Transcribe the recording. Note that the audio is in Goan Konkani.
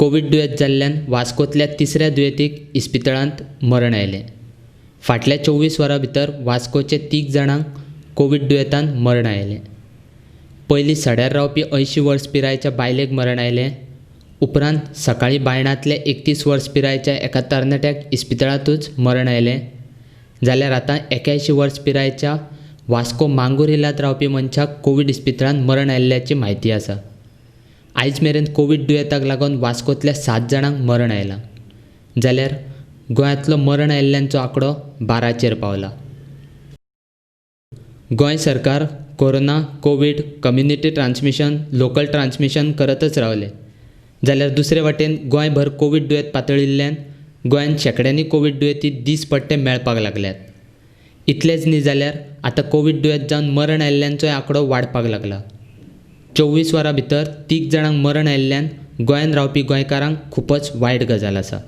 कोवीड दुयेंत जाल्ल्यान वास्कोंतल्या तिसऱ्या दुयेंतीक इस्पितळांत मरण आयलें. फाटल्या 24 वरां भितर वास्कोचे तीग जाणांक कोवीड दुयेंतान मरण आयलें. पयलीं सड्यार रावपी 80 वर्स पिरायेच्या बायलेक मरण आयलें. उपरांत सकाळीं बायणांतल्या 31 वर्स पिरायेच्या एका तरणाट्याक इस्पितळांतूच मरण आयलें. जाल्यार आतां 81 वर्स पिरायेच्या वास्को मांगूर हिलांत रावपी मनशाक कोवीड इस्पितळांत मरण आयिल्ल्याची म्हायती आसा. आयज मेरेन कोवीड दुयेंताक लागून वास्कोंतल्या 7 जाणांक मरण आयलां. जाल्यार गोंयांतलो मरण आयिल्ल्यांचो आंकडो 12चेर पावला. गोंय सरकार corona, covid, community transmission, local transmission करतच रावले. जाल्यार दुसरे वटेन गोंयभर कोवीड दुयेंत पातळिल्ल्यान गोंयांत शेंकड्यांनी कोवीड दुयेंती दीसपट्टे मेळपाक लागल्यात. इतलेंच न्ही जाल्यार आतां कोवीड दुयेंत जावन मरण आयिल्ल्यांचोय आंकडो वाडपाक लागला. 24 वरां भितर 3 जाणांक मरण आयिल्ल्यान गोंयांत रावपी गोंयकारांक खुबच वायट गजाल आसा.